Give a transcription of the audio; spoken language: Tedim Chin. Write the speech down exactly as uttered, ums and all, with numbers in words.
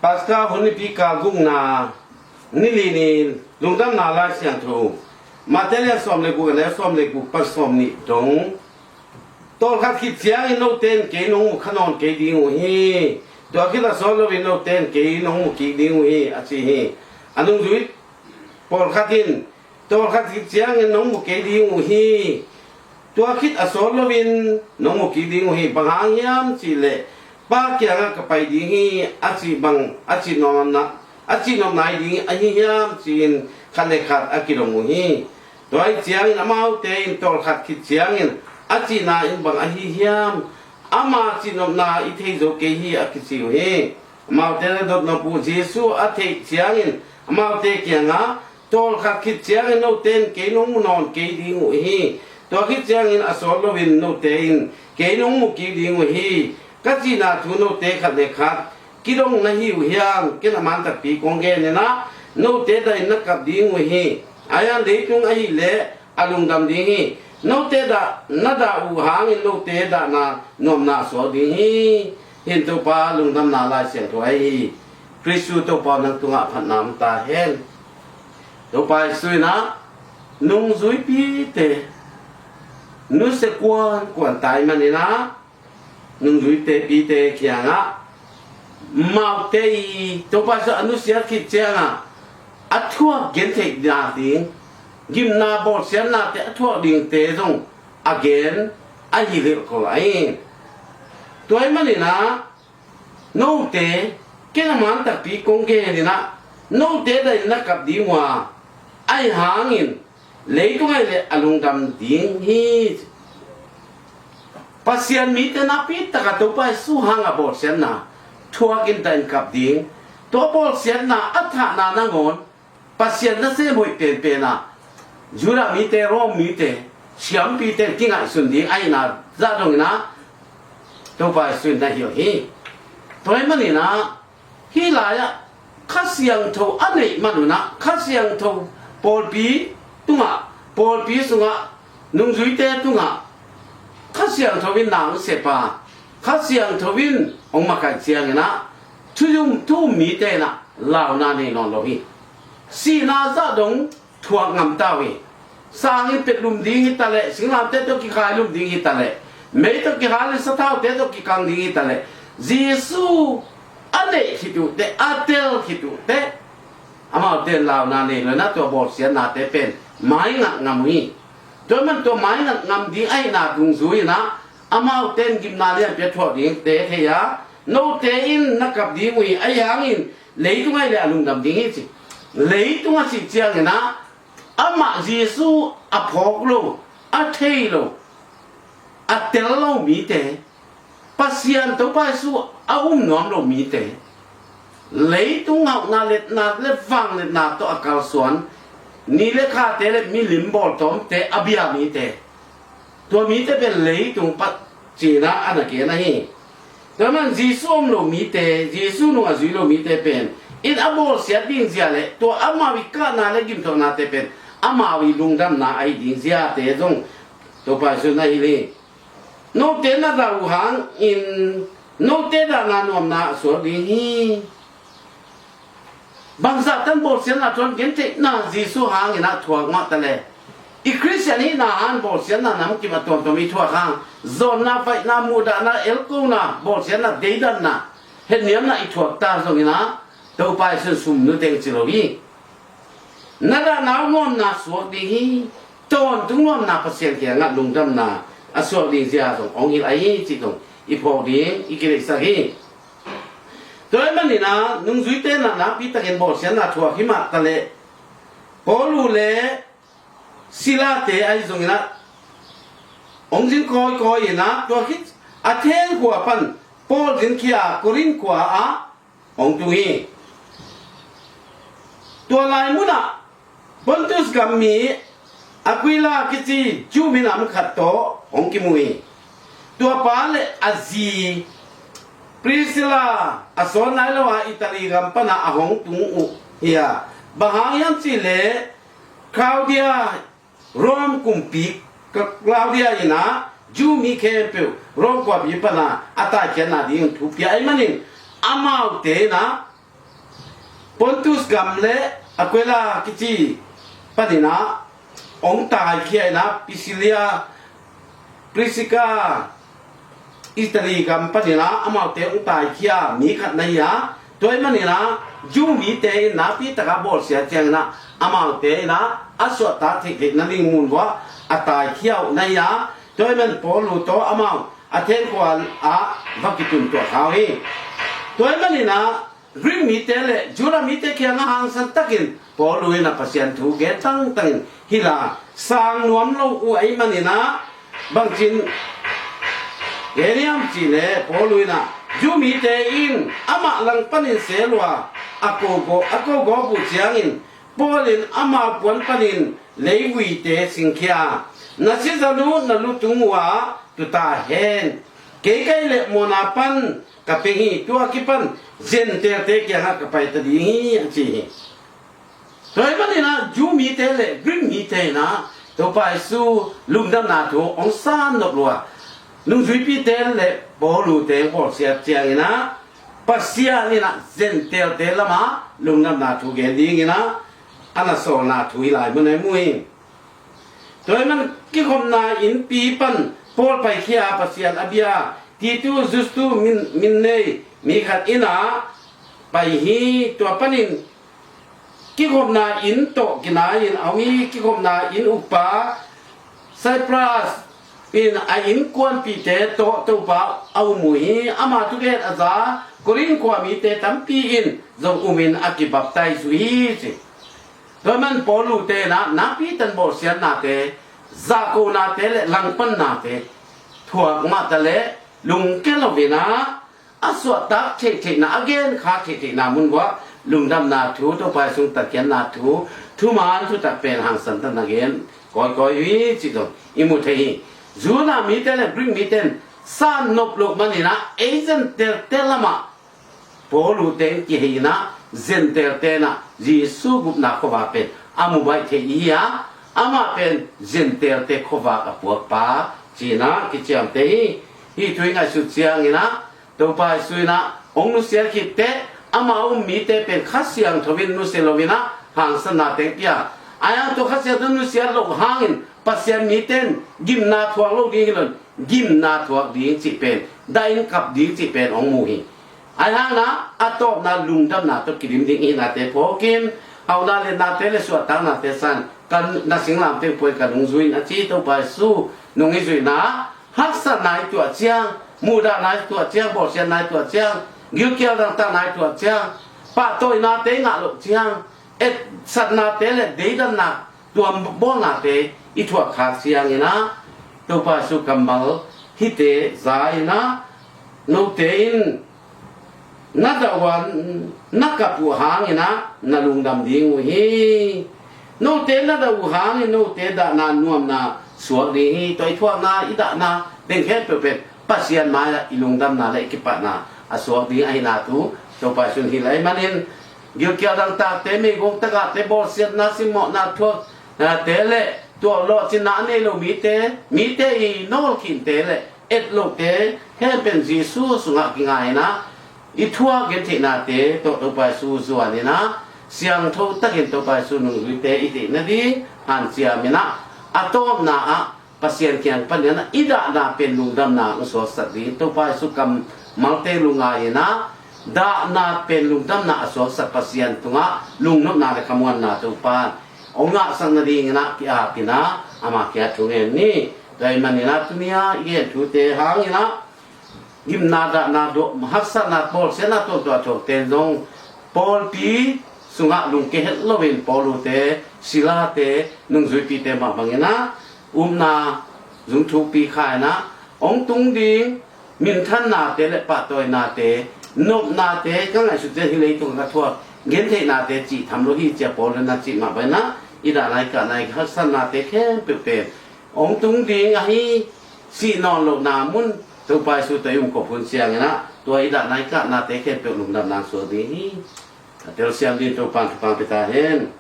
Paska hun nipi kal gukna, ni li ni lungdamna Lai Siangtho, Matthai lian sawm le guk, a neu sawm le guk pan sawm nih dong. Tawlkhat khit ciangin note in kei nong mu kha nawn kei ding uh hi. Tua khit a sawt loin note in kei nong mu kik ding uh hi, a ci hi. A nungzui pawlkhat in, tawlkhat khit ciangin nong mu kei ding uh hi. Tua khit a sawt loin nong mu kik ding uh hi. Bang hang hiam cih leh, Pa kiangah ka pai ding hi, a cih bang, a cih nopna, a cih nopna hi ding ahi hiam ci-in khat le khat a kidong uh hi. Tua ahih ciangin amaute in tawlkhat khit ciangin a cihna in bang ahi hiam, ama cihnopna i thei zo kei hi, a kici uh hi. Amaute na dotnop uh Jesu a theih ciangin amaute kiangah, tawlkhat khit ciangin note in kei nong mu nawn kei ding uh hi. Tua khit ciangin a sawt loin note in kei nong mu kik ding uh hi, ka cihna thu note khat le khat kidong na hi uh hiam? Ken a man takpi kong gen in ah, note dah in na kap ding uh hi. Ahi hang leitung ahih leh a lungdam ding hi. Note dah, na dah uh hangin note dahna nuamna a suak ding hi. Hih in Topa lungdamna Lai Siangtho ahi hi. Khristu Topa nang tungah phatna om ta hen. Topa Jesu in ah nungzuipite nusia kuankuan ta ahih manin ah, nungzuite pite kiangah amaute i Topa Jesu a nusiat khit ciangah a thuak gentheihna ding, gimna bawlsiatnate a thuak dingte zong a gen ahi hilh ko lai. Tua ahih manin ah, note, ken a man takpi kong gen in ah, note dah in na kap ding uh a, ahi hangin leitung ahih leh a lungdam ding hi. Pasian mite nakpi takah Topa Jesu hangah bawlsiatna thuak in dah in kap ding. Tua bawlsiatna a thahna nangawn Pasian nasem hoih penpen ah Judah mite, Rom mite, siampite kingaihsun ding ahihna zah dong in ah Topa Jesu in na hilh hi. Tua ahih manin ah, hih lai-ah Kha Siangtho a neih man un ah, Kha Siangtho pawlpi tungah, pawlpi sungah, nungzuite tungah Kha Siangtho in na hong sep a, Kha Siangtho in hong makaih ciangin ah, thu-um, thu-um mite in ah launa nei nawn lo hi. Sihna zah dong thuak ngam ta uh hi. Sangin pet lum ding hi taleh, singlamteh tawh kikhai lum ding hi taleh, mei tawh kihal in sathaute tawh kikang ding hi taleh, Jesu a neih khit uh teh, a tel khit uh teh, amaute in launa nei lo in ah tua bawlsiatnate pen maingat ngam uh hi. Tua ahih manin tua maingat ngam ding ahihna dungzui in ah, amaute in gimna lianpi a thuak dingte thei a, note in na kap ding uh hi, ahi hangin leitung ahih leh a lungdam ding hi, ci. Leitung a cih ciangin ah, amah Jesu a phawk lo, a thei lo, a tel lo mite, Pasian Topa Jesu a um nuam lo mite, leitung hauhna, letna le vangliatna tawh a kalsuan, ni le khate le milim bawltawmte a bia mite, tua mite pen leitung pat cihna a na gen ahi. Tua man Jesu om lo mite, Jesu nung a zui lo mite pen in a bawlsiat ding zia le tua amau i kahna le gimthuaknate pen amau i lungdamna ahi ding ziate zong Topa Jesu na hilh hi. Note na dah uh hangin note dahna nuamna a suak ding hi. Bangzah tan bawlsiatna tawh gentheihna Jesu hangin ah thuak mah ta le, i Khristian hihna hang bawlsiatna namkim a tuamtuam i thuak hang, zawnna, vaihna, muhdahna, elkona, bawlsiatna, deidanna, hetniamna i thuak ta zongin ah, Topa Jesu in sum nu teng ci lo hi. Na dahna uh nuamna suak ding hi. Tawntung nuamna Pasian kiangah lungdamna a suak ding zia zong hong hilh ahi cih zong i phawk ding i kideihsak hi. Tua ahih manin ah nungzuite in ah nakpi takin bawlsiatna thuak hi mah ta leh, Paul uh le Silate ahi zongin ah hong zin kawikawi in ah, tua khit Athen khua pan Paul zin khia Korinth khua ah hong tung hi. Tua lai munah Pontus gammi Aquila kici Jew minam khat tawh hong kimu hi. Tua pa le a zi Priscilla a sawn nai lo a Italy gam panah a hong tung uh hi a, bang hang hiam cih leh Claudia, Rome kumpi Claudia in ah Jew mi khempeuh Rome khuapi pana a taikhiatna ding thupia ahih manin, amaute in ah Pontus gam le Aquila kici panin ah hong taikhia in ah, Pisidia, Prisika, Italy gam panin ah amaute hong taikhia mi khat na hi a, tua ahih manin ah Jew mite in nakpi takin bawlsia ciangin ah amaute in ah a suahtak theihtheih nading mun uah a taikhia uh na hi a, tua ahih manin Paul tawh amau Athen khua ah va kitun tuah kha uh hi. Tua ahih manin ah Greek mite le Judah mite kiangah hangsan takin Paul in ah Pasian thu gen tangtangin hi la, sang nuam lo uh ahih manin ah bangci gen hiam cih leh, Paul in ah Jew mite in amah langpanin sel uh a, a ko gawp, a ko gawp uh ciangin Paul in amau puan panin leivuite singkhia a, "Na sizan uh na lutung uhah tu ta hen. Kei ka hih leh mawhna pan ka pia hi. Tua kipan Gentile-te kiangah ka pai ta ding hi," a ci hi. Tua ahih manin ah Jew mite le Greek mite in ah Topa Jesu lungdamna thu hong san nop lua, nungzuipite le Paul-te hong bawlsiat ciangin ah Pasian in ah Gentile-te lamah lungdamna thu gen dingin ah a na sawlna thu hih lai mun ah i mu hi. Tua ahih manin kikhopna innpi pan Paul paikhia a, Pasian a bia Titus Justo min, min nei mi khat in ah pai hi. Tua panin kikhopna inn tawh kinai-in a hong hi. Kikhopna inn ukpa Cyprus in a innkuanpihte tawh Topa a um uh hi. Ama thugent a za Korin khua mite tampi in zong umin a kibaptize uh hi, ci. Tua ahih manin Paul-te in ah nakpi takin bawlsiatnate, zahkonate le langpannate thuak mah ta leh lungkia loin ah a suahtak theihtheihna, a genkha theihtheihna mun uah lungdamna thu, Topa Jesu tangkhiatna thu, thuman thutak pen hangsan takin a gen kawikawi uh hi cih zong i mu thei hi. Judah mite le Greek mite in san nop loh manin ah ei Gentile-te lamah Paul-te in kihei in ah Gentile-te in ah Jesu gupna khuavak pen a mu baih thei i hi a, amah pen Gentile-te khuavak a puakpa ci-in ah kiciamteh hi. Hih thu i ngaihsut ciangin ah Topa Jesu in ah hong nusiat khit teh amah a um mite pen Kha Siangtho in nusia loin ah hangsanna teng pia. Ahi hang tua Kha Siangtho nusiat loh hangin Pasian mite in gimna thuak lo ding hi loin gimna thuak ding cih pen, dah in kap ding cih pen hong mu hi. Ahi hangin ah a tawpna lungdamna tawh kidim ding i hihnate phawkin, hauna liatnate le suahtaknate san, ka na singlamteh pua-in ka nung zui in, a ci. Topa Jesu nung i zuihna, haksatna i tuah ciang, muhdahna i tuah ciang, bawlsiatna i tuah ciang, gilkial dangtakna i tuah ciang, pahtawinate i ngah loh ciang, etsatnate le deidanna, tuam bawlnate i thuak khak ciangin ah Topa Jesu kammal hihte za-in ah, note in na dah uh a, na kap uh hangin ah na lungdam ding uh hi. Note na dah uh hangin note dahna nuamna suak ding hi. Tua i thuakna, i dahna teng khempeuh pen Pasian mai-ah i lungdamna le i kipahna a suak ding ahihna thu Topa Jesu in hilh ahih manin, gilkial dangtakte, meigong tagahte, bawlsiatna, simmawhna thuakte le tua lawhcinna a nei lo mite, mite i nawlkhinnate le et lohte khempeuh in Jesu sungah kingai-in ah i thuak gentheihnate tawh Topa Jesu zuan-in ah siangtho takin Topa Jesu nungzuite i theih nading hanciam-in ah, a tawpna ah Pasian kiang panin ah i dahna pen lungdamna hong suaksak ding, Topa Jesu kammalte lungngai-in ah dahna pen lungdamna a suaksak Pasian tungah lungnopna le khamuanna Topa in hong ngahsak nadingin ah ki-apin ah ama kiang thu ngen ni. Tua ahih manin ah tuni-a i gen thute hangin ah gimna, dahna, dawh, haksatna, bawlsiatna tuamtuam a thuakte in zong pawlpi sungah lungkia het loin Paul-te, Silas-te, nungzuipite mah bangin ah upna zung thukpi kha-in ah hong tung ding minthannate le pahtawinate, nopnate, ka ngaihsut ciang hih leitung ka thuak gentheihnate cih tham lo hi, ci-a Paul in a cih mah bangin ah i dahna, i kahna, i haksatnate khempeuh pen hong tung ding ahi, sih nawn lohna mun Topa Jesu tawh i um khop hun ciangin ah tua i dahna, i kahnate khempeuh lungdamna suak ding hi. A telsiam dingin Topa in thupha pia ta hen.